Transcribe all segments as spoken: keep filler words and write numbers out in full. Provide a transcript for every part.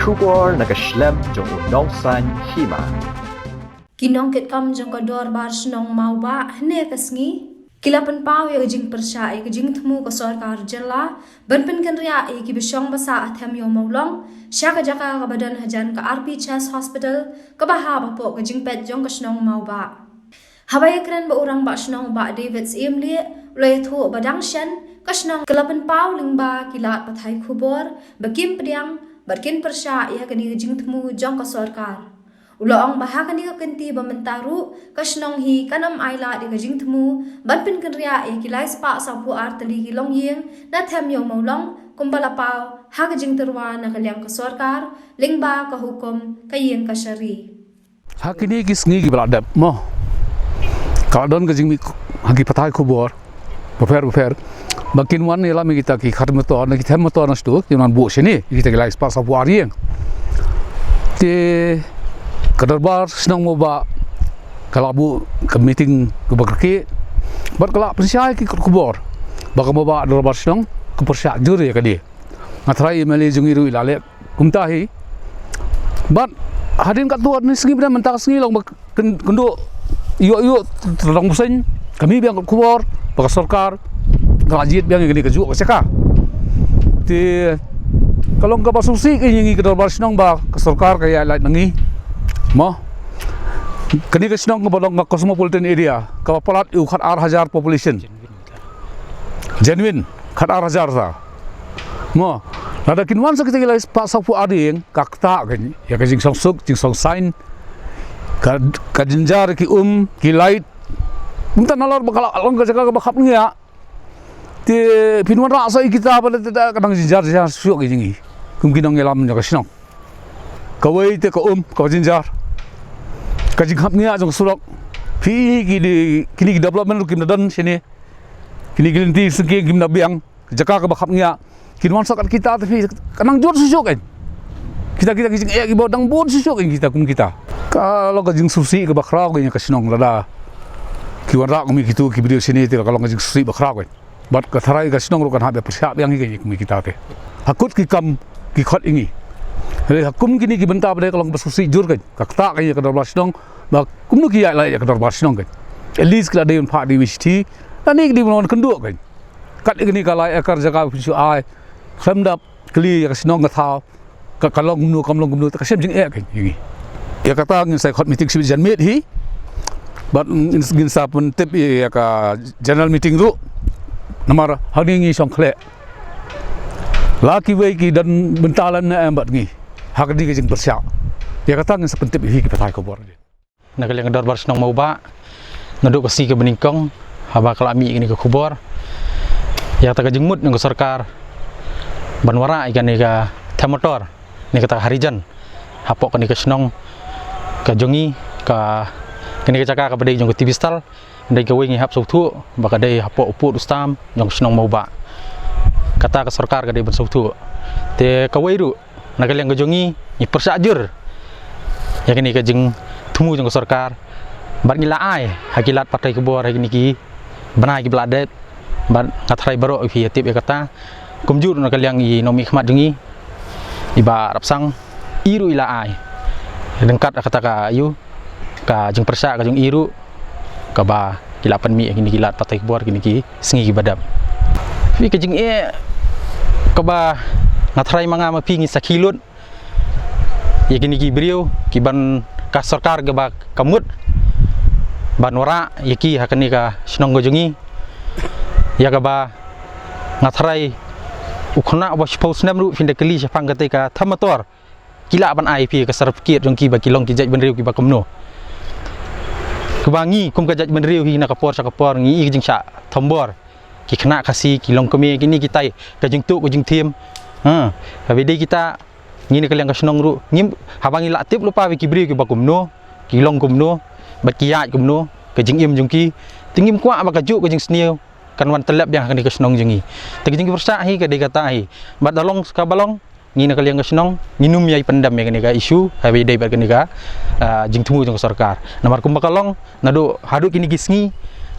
Khubor na ka shlem jong u nongsan hima. Ki nongkitkam jong ka dorbar shnong Mawbah hynne ka sngi ki la pynpaw ïa ka jingpyrshah ïa ka jingthmu ka sorkar jylla ban pynkynriah ïa ki bashong basah ha Them Ïew Mawlong sha ka jaka kaba don hajan ka R P Chest Hospital kaba hap hapoh ka jingpeit jong ka shnong Mawbah. Haba ïakren bad u rangbah shnong Bah David Syiemlieh, u la ïathuh ba dang shen ka shnong ka la pynpaw lyngba ki lad pathai khubor ba kim pdiang bad kin pyrshah ïa kane ka jingthmu jong ka sorkar. U la ong ba ha kane ka kynti ba mynta ruh ka shnong hi kan ym ailad ïa ka jingthmu ban pynkynriah ïa ki lai spah sawphew ar tylli ki longïing na Them Ïew Mawlong kumba la paw ha ka jingtyrwa na ka liang ka sorkar lyngba ka hukum ka ïing kashari. Ha kine ki sngi kiba la dep mo, ka la don ka jingmih ha ki pathai khubor bapher bapher ba kin wan ïalam ïa kita ki khat motor na ki them motor na sduk kin wan buh shane ïa kita ki lai spah sawphew ar ïing. Te ka dorbar shnong Mawbah ka la buh ka meeting kaba kyrkieh bad ka la pynshai ki khubor ba ka Mawbah dorbar shnong ka pyrshah jur ïa kane. Nga tharai M L A jong ngi ruh i la leh kumta hi. Bad hadien katto katne sngi, bad mynta ka sngi long ba kyn-, kynduh ïoh ïoh tang bseiñ ka mih biang ka khubor ba ka sorkar ka la jied biang ïa kane kajuh ka jaka. Te ka long kaba sngewsih ïa ngi ka dorbar shnong ba ka sorkar ka ïaid lait na ngi. Mo, kane ka shnong kaba long ka cosmopolitan area kaba palat ïa u khat ar hajar population. Genuine, khat ar hajar sa. Mo, lada kin wan sa kita ki lai spah sawphew ar ïing, ka ktah ka ïa ka jingshongsuk, jingshongsaiñ, ka, ka jynjar ki um, ki light. Mynta nalor ba ka la long ka jaka kaba khapngiah. Te phin wanrah sa ïa kita ba la te ka dang jynjar jynjar shuh ka ïing. Kum ki nongïalam jong ka shnong. Kawei te ka um, kaba jynjar. Ka jingkhapngiah jong ka surok. Phi kine, kine ki development ruh kim da don shane. Kine ki lynti syngkien kim da biang. Jaka kaba khapngiah. Kin wan sa kat kita te phi ka nang jur shuh shuh kan. Kita, kita ki jingeh kiba dang bun shuh shuh kan kita kum kita. Ka long ka jingsngewsih kaba khraw kan ïa ka shnong lada ki wanrah kum kitu ki briew shane te ka long ka jingsngewsih ba khraw kan. Bad ka tharai ka shnong ruh kan hap ban pyrshah biang ïa ka kum kita te. Ha kut ki kam ki khot ïa ngi. Hynrei ha kum kine ki bynta ba dei ka long ba sngewsih jur kan. Ka ktah kan ïa ka dorbar shnong ba kumno ki ïaid lait ïa ka dorbar shnong kan. At least ki la dei ban phah dei wi shithi. Lane ki dei ban wan kynduh kan. Kat ïa kane ka lai ekar jaka ba phin shu ai. Khlem da kylli ïa ka shnong ka thaw. Ka, ka long kumno, kam long kumno, te ka shem jingeh ka ïa ngi. Ïa kata ngin sa khot meeting shibit janmiet hi. Bad ngin, ngin sa pyntip ïa ka general meeting ruh. Namar hangne ngi shong khleh. La kiwei ki don bynta lem ne em bad ngi. Ha kane ka jingpyrshah. Ïa kata ngin sa pyntip ïa ki pathai khubor. Na ka liang ka dorbar shnong Mawbah, naduh ka sngi kaba nyngkong haba ka la mih kane ka khubor ïa kata ka jingmut jong ka sorkar ban wanrah ïa kane ka them motor ne kata ka harijan hapoh kane ka shnong ka jong ngi, ka kane ka jaka kaba dei jong ka T V stall, dei kawei ngi hap sngewthuh ba ka dei hapoh u pud u stam jong ka shnong Mawbah. Kata ka sorkar ka dei ban sngewthuh. Te kawei ruh na ka liang ka jong ngi, ngi pyrshah jur ïa kane ka jingthmu jong ka sorkar. Bad ngi la ai ha ki lad pathai khubor ha kine ki bnai kiba la dep. Bad nga tharai baroh phi ïa tip ïa kata. Kumjuh na ka liang i nongmihkhmat jong ngi, i Bah Rapsang, i ruh i la ai ryngkat ha kata ka ïu ka jingpyrshah ka jong i ruh kaba ki la pynmih ïa kine ki lad pathai khubor kine ki sngi kiba dep. Phi, ka jingeh kaba nga tharai ma nga ma phi ngi sakhi lut ïa kine ki briew kiban ka sorkar kaba ka mut ban wanrah ïa ki ha kane ka shnong ka jong ngi, ïa kaba nga tharai u khynnah uba shiphew snem ruh phin da kylli shaphang kata ka them motor, ki lah ban ai phi ka certificate jong ki ba ki long ki jaitbynriew kiba kumno. Kaba ngi kum ka jaitbynriew hi na ka por sha ka por ngi i ka jingshah thombor. Ki khynnah Khasi ki long kmie kine kitai ka jingtuh ka jingthim. Ha, kaba dei kita ngi na ka liang ka shnong ruh ngim, haba ngi lah tip lypa ba ki briew kiba kumno, ki long kumno, bad ki ïaid kumno, ka jingim jong ki, te ngim kwah ba kajuh ka jingsniew kan wan tyllep biang ha kane ka shnong jong ngi. Te ka jingpyrshah hi ka dei kata hi. Bad da long kaba long, ngi na ka liang ka shnong ngin ym ïai pyndem ïa kane ka issue haba ïadei bad kane ka, ah, jingthmu jong ka sorkar. Namar kumba ka long naduh haduh kine ki sngi,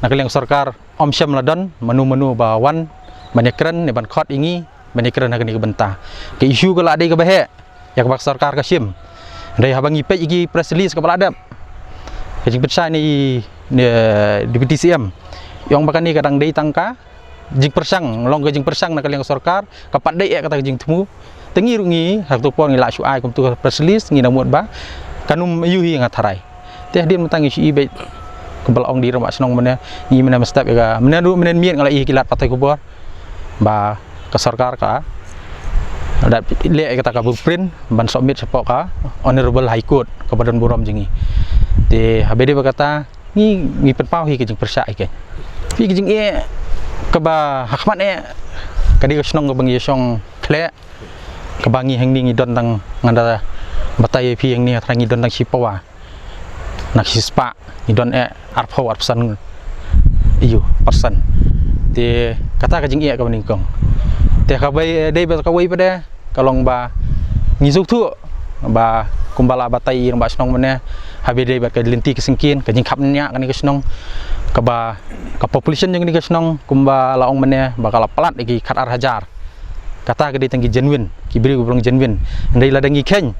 na ka liang ka sorkar ym shym la don mano mano ba wan ban ïakren ne ban khot ïa ngi ban ïakren ha kane ka bynta. Ka issue ka la dei kaba heh. ïa kaba ka sorkar ka shim. Hynrei haba ngi peit ïa ki press release kaba la dep, ka jingpynshai na i, na i Deputy C M, i ong ba kane ka dang dei tang ka jingpyrshang, long ka jingpyrshang na ka liang ka sorkar, ka pat dei eh kata ka jingthmu. Te ngi ruh ngi, ha kato ka por ngi la shu ai kumto ka press release, ngi nang mut ba kan ym ïohi, nga tharai. Te hadien mynta ngi shu i beit, kumba la ong da i rangbah shnong mynne, ngi mynne mynstep ïa ka, mynne ruh mynne miet nga la i ha ki lad pathai khubor ba ka sorkar ka la leh ïa kata ka blueprint ban submit shapoh ka Honorable High Court kaba don burom jong ngi. Te haba ïadei bad kata, ngi, ngi pynpaw hi ka jingpyrshah hi ka, phi, ka jingeh kaba ha khmat eh, ka dei ka shnong kaba ngi ïashong khleh, kaba ngi hangne ngi don tang, ngan da batai ïa phi, hangne nga tharai ngi don tang shipawa na ka shispah, ngi don eh arphew arphew san ïa u percent. Te kata ka jingeh kaba nyngkong. Te kaba dei bad kawei pat de ka long ba ngi sngewthuh ba kumba la batai i rangbah shnong mynne, haba ïadei bad ka lynti ka syngkien, ka jingkhapngiah kane ka shnong, kaba ka population jong kane ka shnong kumba la ong mynne ba ka la palat ïa ki khatar hajar. Kata ka dei tang ki genuine, ki briew kiba long genuine. Hynrei lada ngi kheiñ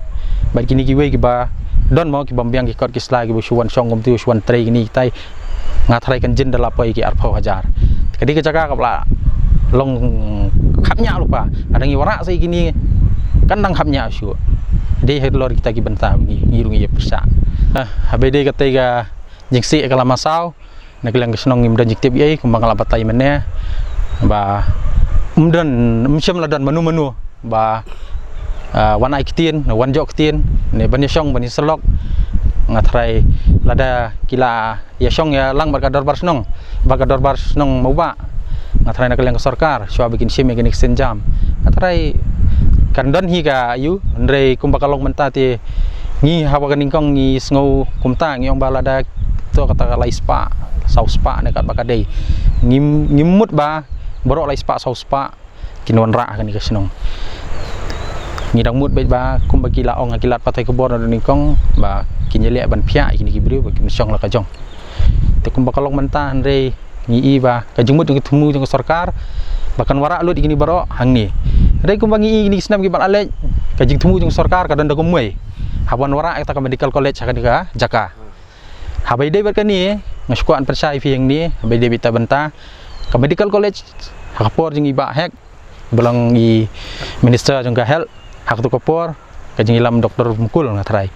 bad kine kiwei kiba don mo, ki bym biang ki kot ki sla, kiba shu wan shong kumto, shu wan trei kine kitai, nga tharai kan jin da la poi ki arphew hajar. Ka dei ka jaka kaba la long khapngiah lypa. Lada ngi wanrah sa ïa kine, kan dang khapngiah shuh. Dei halor kita ki bynta ngi, ngi ruh ngi ïa pyrshah. Ah, haba ïadei katei ka jingsieh ka la masaw, na ka liang ka shnong ngim don jingtip ei, kumba nga la batai mynne ba ym don, ym shym la don mano mano ba, ah, wan ai ktien, wan jok ktien, ne ban ïashong, ban ïasyllok. Nga tharai lada ki la ïashong ïalang bad ka dorbar shnong, bad ka dorbar shnong Mawbah, nga tharai na ka liang ka sorkar, shuwa ba kin shim ïa kane ka sienjam, nga tharai kan don hi ka ïa u. Hynrei kumba ka long mynta te, ngi haba ka nyngkong ngi sngew kumta, ngi ong ba lada to kata ka lai spah, saw spah ne katba ka dei, ngim, ngim mut ba baroh lai spah saw spah kin wanrah ha kane ka shnong. Ngi dang mut beit ba kumba ki la ong ha ki lad pathai khubor na ka nyngkong ba kin ïaleh ban phiah ïa kine ki briew ba kin shong la ka jong. Te kumba ka long mynta, hynrei ngi i ba ka jingmut jong ka thmu jong ka sorkar ba kan wanrah lut ïa kine baroh hangne. Hynrei kumba ngi i kine ki snem kiba la leit, ka jingthmu jong ka sorkar ka don da kumwei, haba wanrah ïa kata ka medical college ha kane ka jaka. Haba ïadei bad kane, nga shu kwah ban pyrshah ïa phi hangne, haba ïadei bad ita bynta ka medical college, ha ka por jong i Bah Hek, ba long i Minister jong ka Health, ha kato ka por ka jingïalam Doctor Mukul, nga tharai.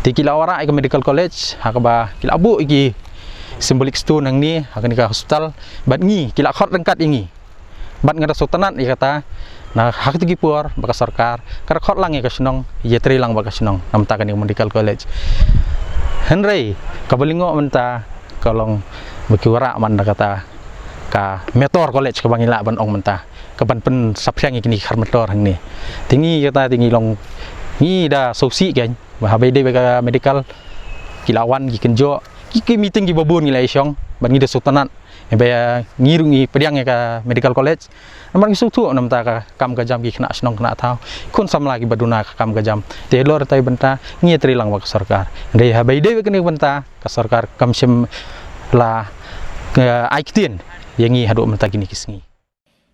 Te ki la wanrah ïa ka medical college, ha kaba ki la buh ïa ki symbolic stone hangne ha kane ka hospital, bad ngi ki la khot ryngkat ïa ngi. Bad nga da sngewtynnat ïa kata, na ha kito ki por ba ka sorkar ka da khot lang ïa ka shnong, ïatrei lang bad ka shnong na bynta kane ka medical college. Hynrei kaba lyngngoh mynta ka long ba ki wanrah man da kata ka Metor College kaba ngi lah ban ong mynta, kaban pynsaphriang ïa kine ki khar metor hangne. Te ngi kata te ngi long, ngi da sngewsih kein ba haba ïadei bad ka medical, ki la wan ki kynjoh, ki, ki meeting kiba bun ngi la ïashong, bad ngi da sngewtynnat. Ïa ba ïa ngi ruh ngi pdiang ïa ka medical college. Namar ngi sngewthuh na bynta ka kam ka jam ki khynnah shnong khynnah thaw, khun samla kiba duna ka kam ka jam. Te halor ita i bynta ngi ïatrei lang bad ka sorkar. Hynrei haba ïadei bad kane ka bynta, ka sorkar kam shym la, eh, ai ktien ïa ngi haduh mynta kine ki sngi.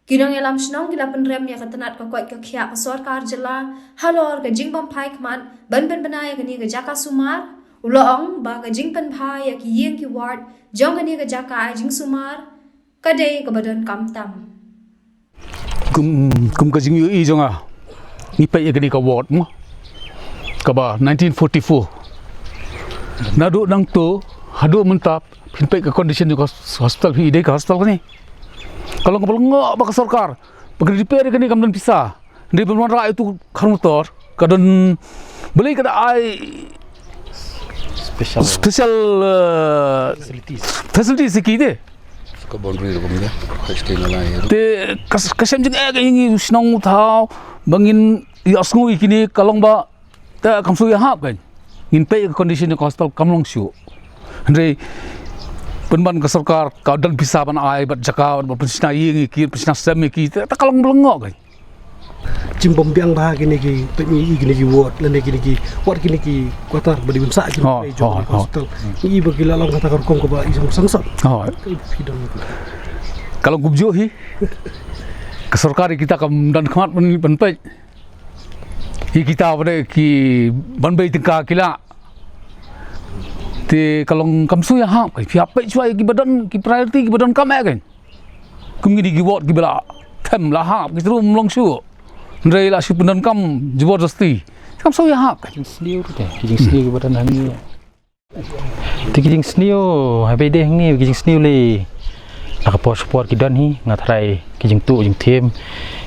Ki nongïalam shnong ki la pynrem ïa ka tnat ka koit ka khiah ka sorkar jylla halor ka jingbym phai khmat ban pynbna ïa kane ka jaka sumar. U la ong ba ka jingpynbha ïa ki ïing ki ward jong kane ka jaka ai jingsumar ka dei kaba donkam tam. Kum, kum ka jingïohi jong nga, ngi peit ïa kane ka ward mo, kaba nineteen forty-four. Naduh nangto haduh mynta, phin peit ka condition jong ka hos-, hospital, phi i dei ka hospital kane. Ka long kaba lyngngoh ba ka sorkar, ba ka repair ïa kane kam don pisa. Hynrei ban wanrah ïa uto u khar motor, ka don, balei ka da ai special, special, eh, facilities, facilities ïa ki te. Ka boundary rukom ïa, ka state na lai. Te ka, ka shem jingeh ïa ngi u shnong u thaw ba ngin ïohsngew ïa kine, ka long ba te kam shu ïahap kein. Ngin peit ïa ka condition jong ka hospital kam long shuh. Hynrei pynban ka sorkar ka don pisa ban ai bad jaka, bad pynshna ïing ïa ki, pynshna sem ïa ki, te, te ka long ba lyngngoh kein. Jingbym biang bha kine ki, peit ngi i kine ki ward, lane kine ki ward, kine ki quarter ba dei ban sah kine, oh, ki jong, oh, ki, oh, hospital. Ngi i ba ki la long kata ka rukom kaba i jong sangsot. Oh. Ka i phi don. Ka long kumjuh hi. Ka sorkar kita kam don khmat ban, ban peit. Kita ba dei ki ban bei tyngka ki lah. Te ka long kam shu ïahap, ka phi hap peit shuwa ïa ki ba don, ki priority ki ba donkam eh kan. Kum kine ki ward ki ba la them la hap ki trum long shuh. Hynrei la shu pyndonkam jabardasti. Kam shu ïahap kan. Ki jingsniew te, ki jingsniew ki ba don hangne. Te ki jingsniew, ha ba dei hangne ki jingsniew lei. Na ka por sha por ki don hi, nga tharai ki jingtuh jingthem.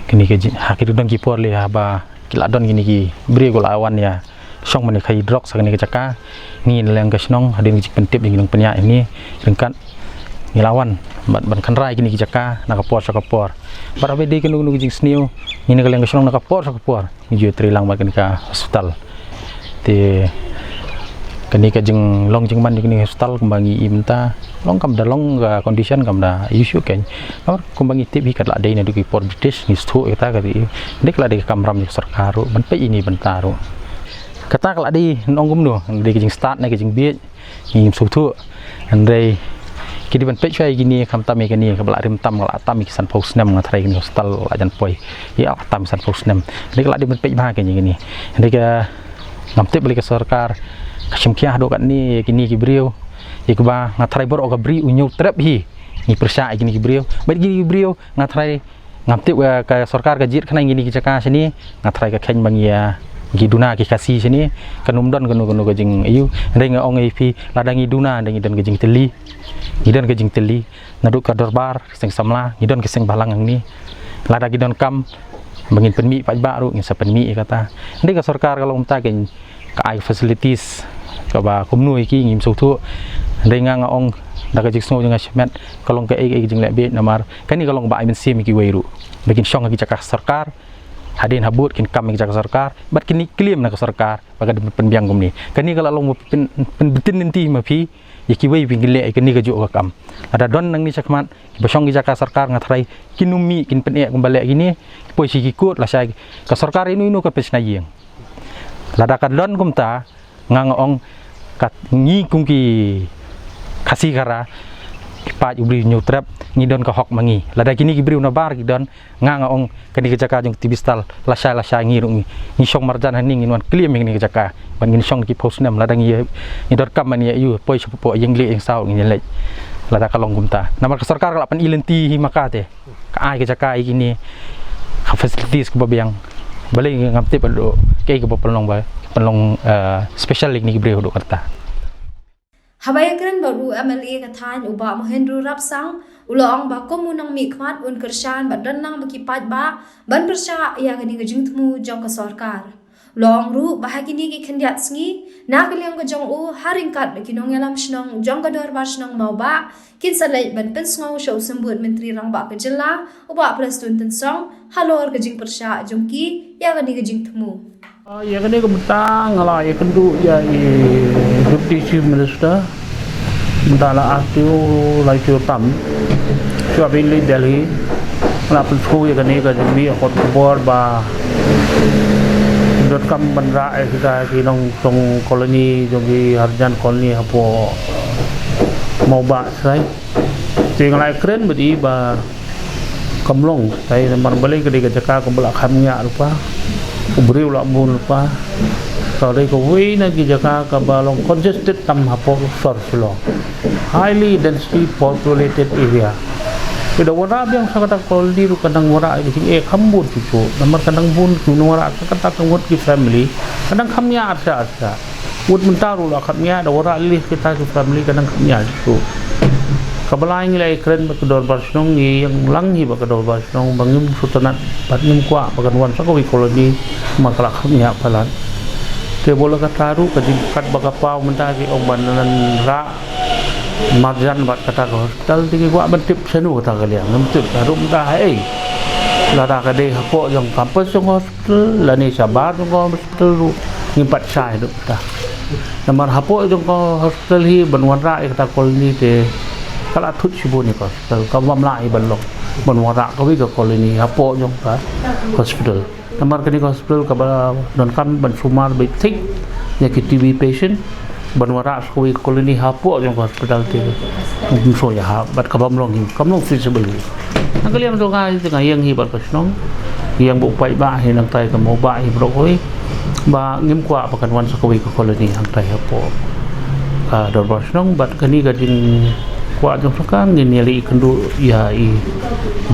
Kine ki jing, ha ki don ki por lei haba ki la don kine ki briew ki la wan ïa shong ban ïa khaïi drugs ha kane ka jaka. Ngi na liang ka shnong hadien ka jingpyntip jong ngi nongpynïaid hangne, ryngkat ngi la wan ban, ban kynrai kine ki jaka na ka por sha ka por. Bad haba dei kano kano ka jingsniew, ngi na ka liang ka shnong na ka por sha ka por ngi ju ïatrei lang bad kane ka hospital. Te kane ka jinglong jingman jong kane ka hospital kumba ngi i mynta long kam da long ka condition kam da issue kan. Namar kumba ngi tip hi ka la dei naduh ki por British ngi shu ïa kata ka dei. Dei ka la dei ka kamram jong ka sorkar ruh ban peit ïa kine bynta ruh. Kata ka la dei nong kumno, dei ka jingstad ne ka jingbieit. Ngim sngewthuh. Hynrei ki dei ban peit shuwa ïa kine, khamtam ïa kine kaba la rim tam, ka la tam ïa ki sanphew snem, nga tharai kine hospital la jan poi ïa tam ïa sanphew snem. Hynrei ka la dei ban peit bha ïa kine. Hynrei ka ngam tip balei ka sorkar ka shim khia haduh katne ïa kine ki briew. Ïa kaba nga tharai baroh ka bri u Hynñiewtrep hi ngi pyrshah ïa kine ki briew. Bad kine ki briew nga tharai ngam tip, eh, ka sorkar ka jied khnang ïa kine ki jaka shane, nga tharai ka kheiñ ba ngi, eh, ngi duna ki Khasi shane, kan ym don kano kano ka jing, aiu, hynrei nga ong ïa phi, lada ngi duna, hynrei ngi don ka jingtylli, ngi don ka jingtylli, naduh ka dorbar, seng samla, ngi don ka seng bhalang hangne, lada ki donkam ba ngin pynmih paidbah ruh, ngin sa pynmih ïa kata. Hynrei ka sorkar ka long mynta ka ka ai facilities kaba kumno ïa ki ngim sngewthuh. Hynrei nga nga ong da ka jingsngew jong nga shimet ka long kaei kaei ka jingleh bieit namar kane ka long ba ai mynsiem ïa kiwei ruh ba kin shong ha ki jaka sorkar, hadien habud kin kam ha ki jaka sorkar bad kin ïa claim na ka sorkar ba ka dei pynbiang kumne. Kane ka la long ba pyn, pynbtin lynti ma phi ïa kiwei ba kin leh ïa kane kajuh ka kam. Lada don nangne shakhmat kiba shong ki jaka sorkar nga tharai kin ym mih, kin pyneh kumba leh kine, ki poi sha ki kut lashai ka sorkar ino ino ka pynshna ïing. Lada ka don kumta, nga nga ong, kat ngi kum ki Khasi Khara, ki paid u briew Hynñiewtrep, ngi don ka hok ma ngi. Lada kine ki briew nabar ki don, nga nga ong, kane ka jaka jong ka T B Style, lashai lashai ngi ruh ngi, ngi shong marjan hangne ngin wan claim ïa kane ka jaka. Ban ngin shong ki phew snem, lada ngi, ngi donkam ban ïa ïoh poi sha pdeng ïing lieh ïing saw ngin ïa leit. Lada ka long kumta. Namar ka sorkar ka la pyni lynti hi ma ka te. Ka ai ka jaka ïa kine ka facilities kaba biang. Balei ngam tip haduh kaei kaba pynlong ba pynlong, eh, special ïa kine ki briew haduh katta. Haba ïakren bad u M L A ka thaiñ u Bah Mohendro Rapsang, u la ong ba kum u nongmihkhmat un kyrshan bad don lang bad ki paidbah ban pyrshah ïa kane ka jingthmu jong ka sorkar. U la ong ruh ba ha kine ki khyndiat sngi, na ka liang ka jong u, ha ryngkat bad ki nongïalam shnong jong ka Dorbar Shnong Mawbah, kin sa leit ban pynsngew sha u Symbud Myntri Rangbah ka Jylla, u Bah Prestone Tynsong, halor ka jingpyrshah jong ki ïa kane ka jingthmu. Ah, ïa kane ka bynta nga la ïakynduh ïa i Deputy Chief Minister. Mynta la ar taïew lai taïew tam. Shuwa ba ïaleit Delhi. Nga la pynsngew ïa kane ka jingmih, khot khubor ba donkam ban rah ïa kita ki nongshong colony jong ki Harijan Colony hapoh Mawbah Srai. Te nga la ïakren bad i ba kam long, te namar balei ka dei ka jaka kaba la kham ñiah lypa, u briew la bun lypa. Ka dei kawei na ki jaka kaba long congested tam hapoh sor Shillong. Highly densely populated area. Te da wanrah biang sha kata ka colony ruh ka nang wanrah ïa ka jingeh kham bun shuh shuh. Namar ka nang bun, ki nang wanrah sha kata ka ngut ki family, ka nang kham ñiah arshah arshah. Wat mynta ruh la kham ñiah, da wanrah list kita ki family ka nang kham ñiah shuh. Kaba lai ngi la ïakren bad ka Dorbar Shnong, ngi ïeng lang hi bad ka Dorbar Shnong ba ngim sngewtynnat bad ngim kwah ba kan wan sa kawei colony, ma ka la kham ñiah palat. Te bad la kata ruh ka jingkat ba ka paw mynta ki ong ban wanrah marjan bad kata ka hospital, te ngi kwah ban tip shano kata ka liang, ngim tip ka ruh mynta haei. Lada ka dei hapoh jong campus jong ka hospital lane shabar jong ka hospital ruh ngim pat shai ruh ta. Namar hapoh jong ka hospital hi ban wanrah ïa kata colony te ka la thut shibun ïa ka hospital, ka bym lah hi ban long ban wanrah kawei ka colony hapoh jong ka hospital. Namar kane ka hospital kaba donkam ban sumar beit thik ïa ki T B patient, ban wanrah sa kawei colony hapoh jong ka hospital te. Ngim sngewthuh ïa ha, bad ka bym long hi, kam long feasible hi. Na ka liang jong nga, nga ïeng hi bad ka shnong, ïeng bad u paidbah hi nangta ka Mawbah hi baroh kawei. Ba ngim kwah ba kan wan sa kawei ka colony hangtai hapoh ka dorbar shnong, bad kane ka jingkwah jong sorkar ngin ïa leh ïakynduh ïa i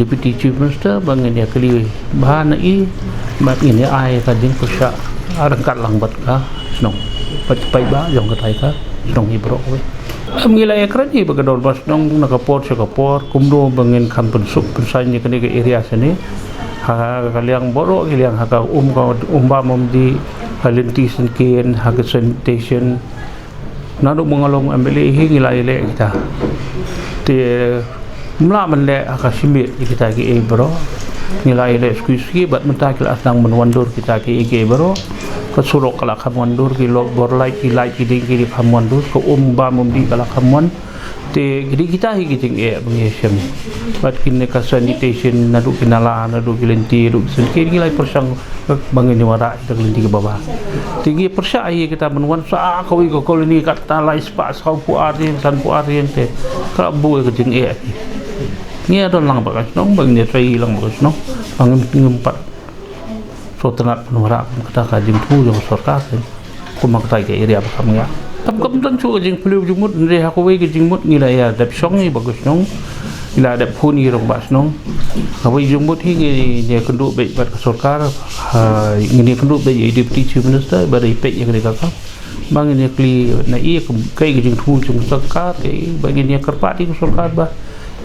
Deputy Chief Minister ba ngin ïa kylli bha na i, bad ngin ïa ai ka jingpyrshah ryngkat lang bad ka shnong, bad paidbah jong katai ka shnong hi baroh kawei. Ngi la ïakren hi bad ka dorbar shnong na ka por sha ka por kumno ba ngin kham pynsuk pynsaiñ ïa kane ka area shane. Ha ka liang baroh ki liang, ha ka um ka um bam um dih, ha lynti synkien, ha ka sanitation. Naduh ba nga long M L A hi ngi la ïaleh kita. Te ym lah ban leh ha ka shimiet ïa kita kiei baroh. Ngi la ïaleh suki suki bad mynta ki la sdang ban wandur kita kiei kiei baroh. Ka surok ka la kham wandur, ki lok bor light, ki light ki ding ki la kham wandur, ka um bam um dih ka la kham wan. Te ki dei kita hi ki jingeh ba ngi shem. Bad kine ka sanitation, naduh ki nala, naduh ki lynti, naduh ki sanitation, ki la pyrshang ba ngin ïa wanrah ïa ka lynti kaba bha. Te ngi pyrshah hi kita ban wan sa kawei ka colony katta lai spah saw phew ar ïing, san phew ar ïing te. Ka la buh ïa ka jingeh. Ngi ïa don lang bad ka shnong, ba ngin ïa trei lang bad ka shnong. Ba ngim, ngim pat sngewtynnat ban wanrah kum kata ka jingthmu jong ka sorkar te. Kum ha kata ka area ba kham ngiah. Kam, kam don shuh ka jingphylliew jingmut, hynrei ha kawei ka jingmut ngi la ïa dep shong hi bad ka shnong. Ngi la dep phone hi rangbah shnong. Kawei jingmut hi ngin ïa kynduh beit bad ka sorkar. Ha, ngin ïa kynduh beit ïa i Deputy Chief Minister ba dei peit ïa kane ka kam. Ba ngin ïa kylli na i kum kaei ka jingthmu jong ka sorkar, kaei ba ngin ïa kyrpad ïa ka sorkar ba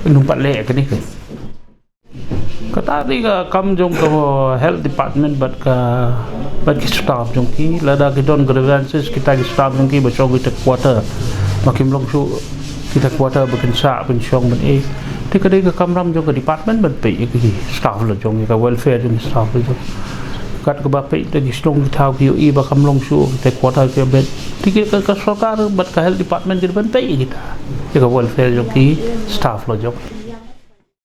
ngin ym pat leh ïa kane ka. Kata dei ka kam jong ka health department bad ka, bad ki staff jong ki, lada ki don grievances kita ki staff jong ki ba shong kita quarter, ba kim long shuh kita quarter ba kin sah ban shong ban ei. Te ka dei ka kamram jong ka department ban peit ïa ki staff la jong, ïa ka welfare jong ki staff la jong. Kat kaba peit da ki shnong ki thaw ki ïohi ba kam long shuh kita quarter ki bed. Te ka, ka sorkar bad ka health department ki ban peit ïa kita, ïa ka welfare jong ki staff la jong.